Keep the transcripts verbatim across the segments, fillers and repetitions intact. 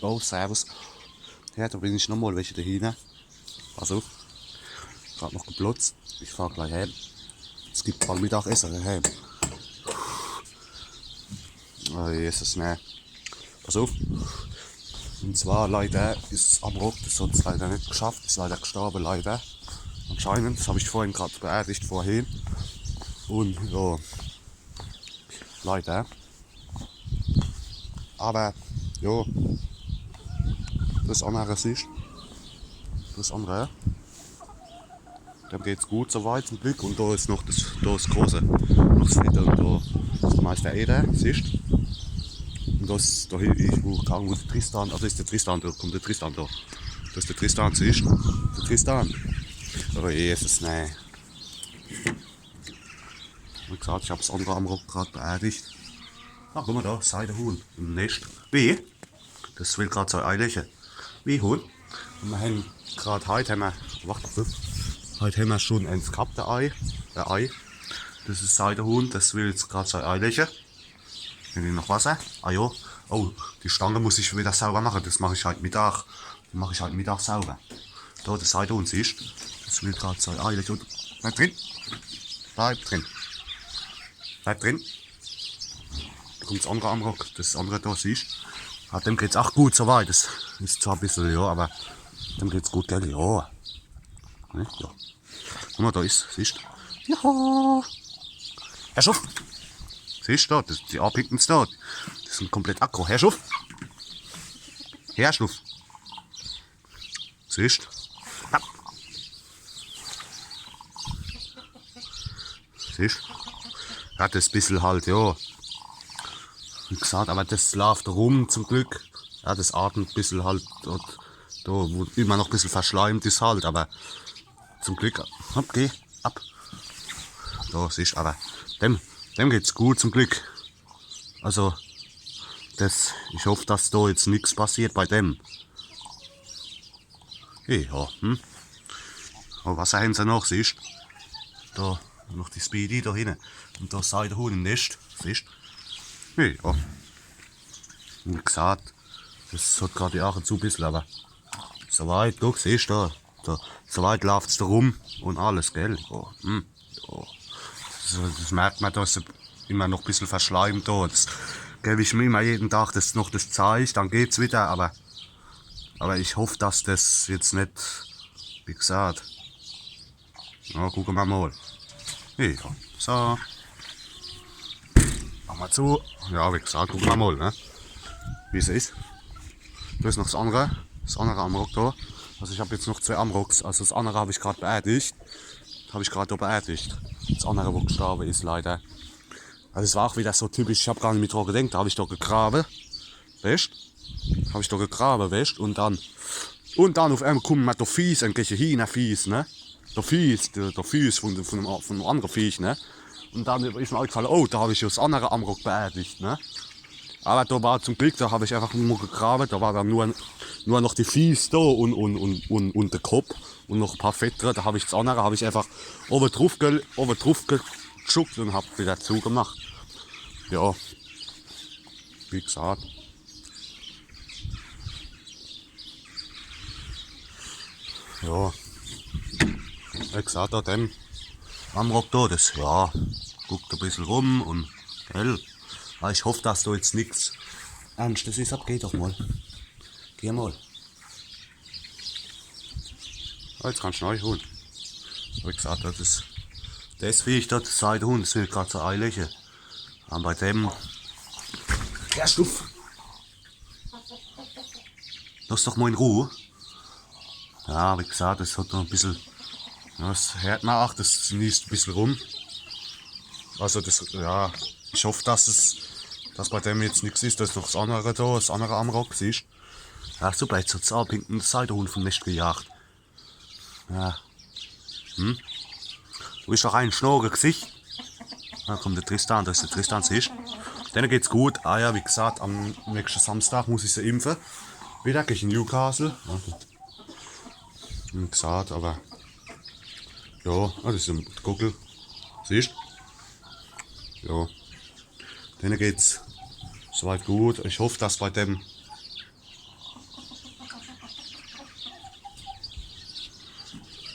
Oh, servus. Ja, do bin ich nochmol welche do hinne. Also, grad noch geplotzt. Ich fahr glei heem. Es gibt bald Mittagesse heem. Oh, Jesus, ne. Pass uff. Un zwar leider is es Amrock, das hat's leider net geschafft, is leider gestorbe, leider. Anscheinend, das hab ich vorhin grad beerdigt, vorhin. Un, ja, leider. Awwer, jo, das annere is, das annere, dem geht's gut soweit zum Glück. Un do is noch das, do is große, noch das fette un do is der Meister Eder, siehscht? Un das do hi-, ich, wo, wo der Tristan, also is der Tristan, do kommt der Tristan do. Das is der Tristan, siehscht? Der Tristan. Oh Jesus, nee. Wie gesagt, ich hab's annere Amrock grad beerdigt. Ah, guck mol do, Seidehuhn im Nescht. Wie? Das will grad sei Ei leche. Wie, Huhn? Un mir hen grad, heit hen mir, wart, wart, heit hen mir schun ens gehabt, der Ei. Der Ei. Das is Seidehuhn, das will jetzt grad sei Ei leche. Hen die noch Wasser? Ah jo. Oh, die Stange muss ich wieder sauber mache. Das mach ich heit Mittag. Die mach ich heit Mittag sauber. Do, das Seidehuhn, siehscht? Das will grad sei Ei leche. Un bleib drin. Bleib drin. Bleib drin. Do kommt's annere Amrock, das annere do, siehscht? Ah, dem geht's ach gut soweit. Das is zwar e bissel, jo, awwer dem geht's gut, gell? Jo. Ne? Jo. Guck mol, do is, siehscht? Jo. Hersch uff! Siehscht do, das, die Orpingtons do, die sin komplett aggro. Hersch uff! Hersch uff! Siehscht? Ja. Siehscht? Ja, das bissel halt, jo. Wie gesagt, awwer das laaft rum zum Glück. Ja, das atmet bissel halt dort, do, wo immer noch bissel verschleimt is halt, awwer zum Glück. Hopp, geh, ab. Do, siehscht, awwer dem, dem geht's gut zum Glück. Also, das, ich hoff, dass do jetzt nix passiert bei dem. Jo, hm. Oh, was hen se noch, siehscht? Do, noch die Speedy do hinne. Un do Seidehuhn im Nescht, siehscht? Jo. Wie gesagt, das hat grad die Aache zu e bissel, awwer soweit, guck, siehscht do, do, soweit laaft's do rum un alles, gell? Jo, hm. Jo. Das, das merkt mer, dass se immer noch e bissel verschleimt do. Das geb ich mir immer jeden Tag, das noch das Zeich, dann geht's wieder, awwer Awwer ich hoff, dass das jetzt net, wie gesagt. Ja, gucke mer mol. Ja, so. Mach mer zu. Ja, wie gesagt, gucke mer mol, ne? Wie's is. Do is noch das annere. Das annere Amrock do. Also ich hab jetzt noch zwee Amrocks. Also das annere hab ich grad beerdigt. Hab ich grad do beerdigt. Das annere, wo gestorbe is, leider. Also es war ach wieder so typisch, ich hab gar net mehr dran gedenkt, do hab ich doch gegrawe, weescht? Hab ich doch gegrawe, weescht? Un dann, un dann uff emol kummen mer do Fies entgege, Hienerfies, ne? Do Fies, do, do Fies vun, vun, vun dem annere Viech, ne? Un dann is mer eigfalle, oh, do hab ich jo das annere Amrock beerdigt, ne? Awwer do war zum Glück, do hab ich einfach nur gegrawe, do war dann nur, nur noch die Fies do un, un, un, un, un de Kopp. Un noch e paar Feddere, do hab ich das annere, hab ich einfach owwe druff ge-, owwe druff geschuckt un hab wieder zugemacht. Ja, wie gesagt. Ja, wie gesagt, do dem Amrock do, das, ja, guckt e bissel rum un, gell. Awwer ich hoff, dass do jetzt nix Ernstes is. Ab, geh doch mol. Geh mol. Oh, jetzt kannsch nei, Huhn. Wie gesagt, das is, das Viech do, das Seidehuhn, das will grad sei Ei leche. Awwer bei dem, der Stuff. Loss doch mol in Ruh. Ja, wie gesagt, das hat noch e bissel, ja, das heert mer ach, das niest e bissel rum. Also das, ja, ich hoff, dass es, dass bei dem jetzt nix is, das is noch das annere do, das annere Amrock, siehsch. Ja, super, jetzt hat's ach Orpington, das Seidehuhn vum Nescht gejaagt. Ja. Hm? Du bisch doch e Schnorre, Gesicht. Do kommt de Tristan, do is de Tristan, siehsch? Denne geht's gut. Ah ja, wie gesagt, am nächschte Samstag muss ich se impfe. Wieder gege Newcastle. Ja. Wie gesagt, awwer ja, ah, das is e Gockel. Siehsch? Ja. Denne geht's soweit gut. Ich hoff, dass bei dem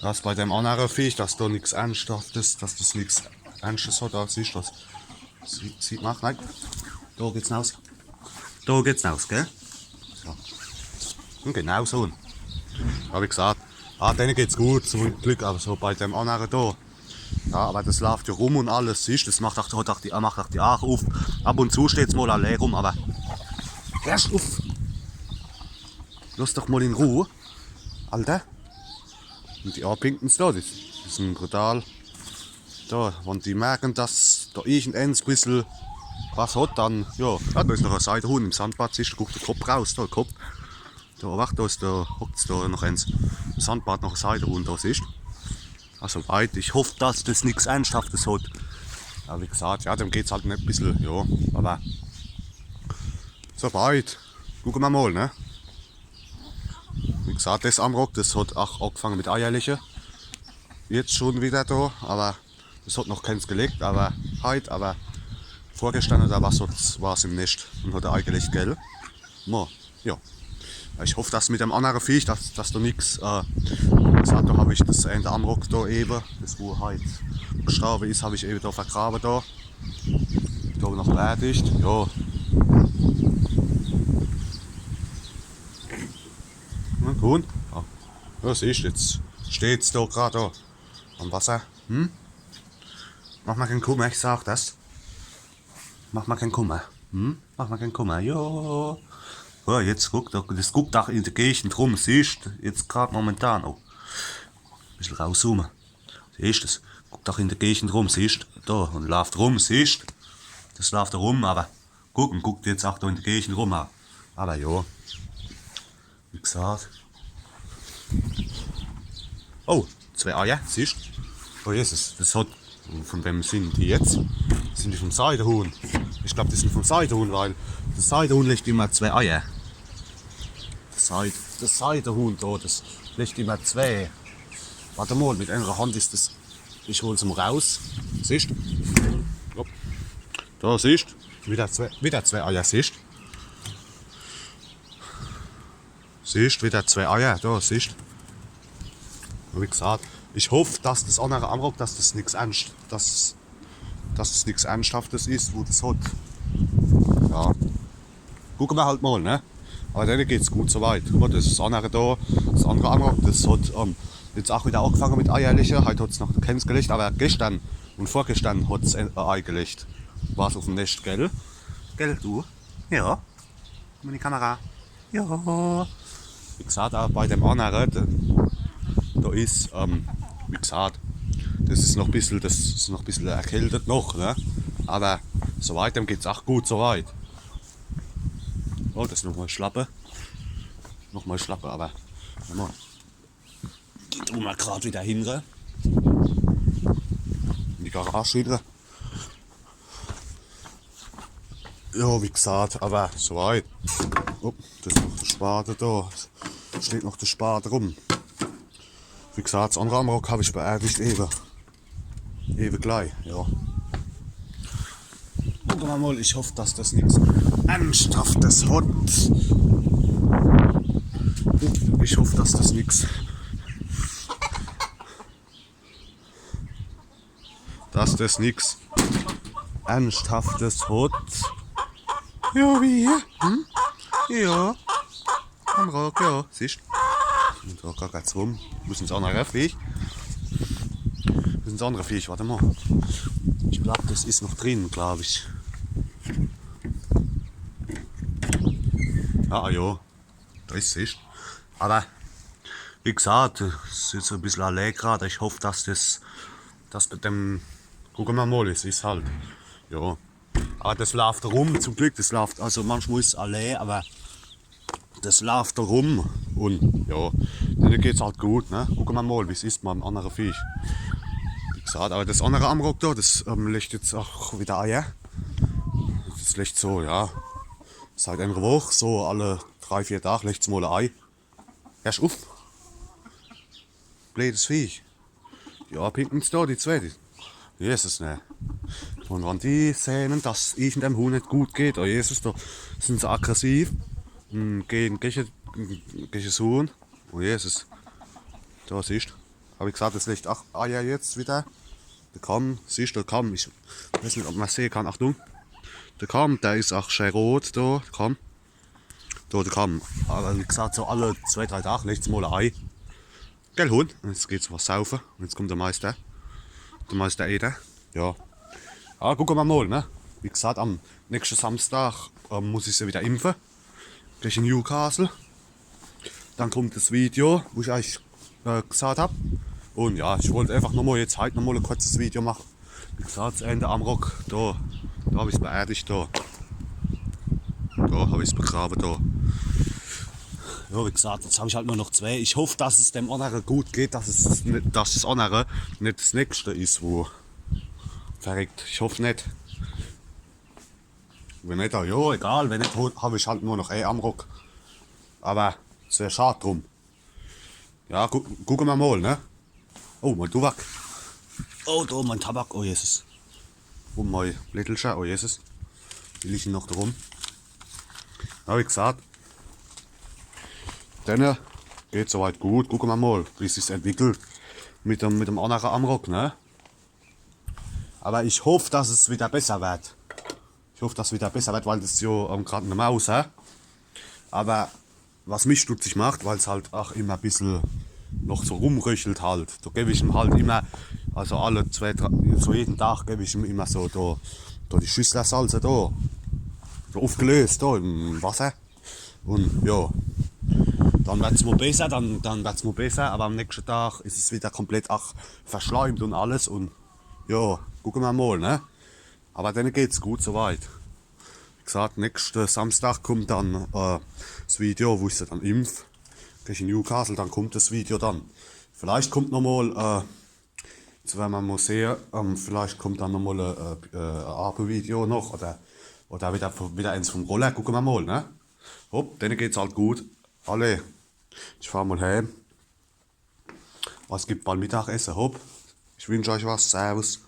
dass bei dem annere Viech, dass do nix Ernsthaftes, dass das nix Ernschtes hat, do siehscht das. Sie-, sieht man, nein. Do geht's naus. Do geht's naus, gell? So. Un genau so. Hab ich gesagt, ah, denne geht's gut, zum Glück, aber so bei dem annere do. Ja, aber das laaft ja rum un alles, siehscht, das macht ach, hat ach die, macht ach die Aache uff. Ab un zu steht's mol allee rum, aber hörsch uff. Loss doch mol in Ruh, Alter. Un die Orpingtons do, die, die sin brutal. Do, wann die merken, dass do irgendeins bissel was hat, dann, ja, ja, do is noch e Seidehuhn im Sandbad, siehscht, do guckt de Kopp raus, do, de Kopp. Do, wacht, do is, do hockt's do noch eens. Im Sandbad noch e Seidehuhn, do, siehscht. Also weit, ich hoff, dass das nix Ernsthaftes hat. Ja, wie gesagt, ja, dem geht's halt e bissel, ja, aber so weit. Gucke mer mol, ne? Wie gesagt, das Amrock, das hat ach agefange mit Eierleche. Jetzt schon wieder do, aber es hat noch keins gelegt, aber heit, aber vorgestern oder was hat's, war's im Nescht un hat e Ei gelegt, gell? Mo, ja. Ich hoff, dass mit dem annere Viech, dass, dass do nix, äh, wie gesagt, do hab ich das ene Amrock do ewe, das wo heit gestorbe is, hab ich ewe do vergrabe do. Do noch beerdigt, ja. Na gut. Ja. Ja, siehscht, jetzt steht's do grad do am Wasser. Hm? Mach mer kein Kummer, ich sag das. Mach mer kein Kummer. Hm? Mach mer kein Kummer. Jo. Ja, jetzt guckt, das guckt ach in de Gegend rum, siehscht, jetzt grad momentan. Oh. Bissel rauszoome. Siehscht es? Guckt ach in de Gegend rum, siehscht? Do, un laaft rum, siehscht? Das laaft do rum, aber guck, un guckt jetzt ach do in de Gegend rum, aber, aber jo. Wie gesagt. Oh, zwei Eier, siehscht? Oh Jesus, das hat, von wem sin die jetzt? Sin die vom Seidehuhn? Ich glaub, die sin vom Seidehuhn, weil das Seidehuhn legt immer zwei Eier. Das Seid-, das Seidehuhn do, das legt immer zwei. Wart mol, mit enere Hand is das. Ich hol's mol raus. Siehscht? Hopp. Do, siehscht? Wieder zwei, wieder zwei Eier, siehscht? Siehscht, wieder zwei Eier, do, siehscht. Un wie gesagt, ich hoff, dass das annere Amrock, dass das nix Ernscht-, dass, dass das nix Ernsthaftes is, wo das hat. Ja. Gucke mer halt mol, ne? Aber denne geht's gut so weit. Guck mol, das is das annere do, das annere Amrock, das hat, ähm, jetzt ach wieder agefange mit Eierleche. Heit hat's noch keins gelegt, aber geschtern un vorgeschtern hat's e, e Ei gelegt. War's uffm Nescht, gell? Gell, du? Ja. Guck mol in die Kamera. Ja. Wie gesagt, ach bei dem annere, do, do is, ähm, wie gesagt, das is noch bissel, das is noch bissel erkältet noch, ne? Aber so weit, dem geht's ach gut so weit. Oh, das is nochmol Schlappe. Nochmol Schlappe, aber, wart mol. Die tun mer grad wieder hinre. In die Garage hinre. Ja, wie gesagt, aber so weit. Oh, das is noch de Spade do. Steht noch de Spade rum. Wie gesagt, das annere Amrock hab ich beerdigt ewe. Ewe glei, ja. Gucke mer mol, ich hoff, dass das nix Ernsthaftes hat. Ich hoff, dass das nix, dass das nix Ernsthaftes hat. Ja, wie? Hm? Ja. Amrock, ja, siehscht. Un do gackert's rum. Wo is dann das annere Viech? Wo is dann das annere Viech? Wart mol. Ich glaub, das is noch drin, glaub ich. Ah, ja. Do is, siehscht. Aber, wie gesagt, es is jetzt e bissel allee grad. Ich hoff, dass das, das mit dem, gucke mer mol, es is halt. Ja. Aber das laaft rum, zum Glück, das laaft, also manchmol is es allee, aber das laaft do rum un ja, denne geht's halt gut, ne? Gucke mer mol, wie's is beim annere Viech. Wie gesagt, aber das annere Amrock do, das, ähm, legt jetzt ach wieder Eier. Das legt so, ja, seit enere Woch, so alle drei, vier Tag legt's mol e Ei. Hörsch uff. Bleedes Viech. Ja, Pinkens do, die zweite. Jesus, ne. Un wann die sehne, dass irgendeem Huhn net gut geht, oh Jesus, do sin se aggressiv. Hm, gehn, gehn, gehn Huhn. Oh Jesus. Do siehscht. Hab ich gesagt, es legt ach Eier jetzt wieder. Der Kamm, siehst du, der Kamm, ich weiß net, ob man sehe kann, Achtung. Der Kamm, der is ach schee rot, do, der Kamm. Do, der Kamm. Aber wie gesagt, so alle zwei, drei Tage legt's mal e Ei. Gell, Hund? Jetzt geht's was saufe. Jetzt kommt der Meister. Der Meister Eder. Ja. Ah, gucke mer mal, ne? Wie gesagt, am nächsten Samstag ähm, muss ich se wieder impfe. Gegen Newcastle. Dann kommt das Video, wo ich euch äh, gesagt hab. Und ja, ich wollte einfach nochmal jetzt heute nochmal ein kurzes Video machen. Wie gesagt, das Ende am Rock, da, da hab ich's beerdigt, da. Da hab ich's begraben, da. Ja, wie gesagt, jetzt hab ich halt nur noch zwei. Ich hoffe, dass es dem annere gut geht, dass es net, dass das annere net das nächste is, wo verreckt. Ich hoffe net. Wenn net, ja, egal, wenn net, ho- hab ich halt nur noch e Amrock. Aber sehr schad drum. Ja, gu gucke mer mal, ne? Oh, mein Tubak. Oh, do, mein Tabak, oh Jesus. Und mein Blättelcher, oh Jesus. Die liegen noch drum. Ja, wie gesagt, denne geht's soweit gut. Gucke mer mal, wie sich's entwickelt mit dem, mit dem annere Amrock, ne? Aber ich hoffe, dass es wieder besser wird. Ich hoffe, dass es wieder besser wird, weil das is jo ähm, grad eine Maus, hä? Aber was mich stutzig macht, weil's halt ach immer ein bisschen noch so rumröchelt halt. Da geb ich ihm halt immer, also alle zwei, drei, so jeden Tag geb ich ihm immer so da, da die Schüsslersalze da, so aufgelöst da im Wasser. Und ja, dann wird's mal besser, dann, dann wird's mal besser, aber am nächsten Tag is es wieder komplett ach verschleimt und alles und ja, gucke mer mal, ne? Aber denne geht's gut soweit. Wie gesagt, nächsten Samstag kommt dann äh, das Video, wo ich se dann impf. Gegen Newcastle, dann kommt das Video dann. Vielleicht kommt nochmal, äh, jetzt werden mer mal sehen, ähm, vielleicht kommt dann nochmal ein äh, äh, Ape-Video noch oder, oder wieder, wieder eins vom Roller. Gucke mer mal, ne? Hopp, denne geht's halt gut. Alle, ich fahr mal heim. Was gibt bald Mittagessen? Hopp. Ich wünsch euch was. Servus.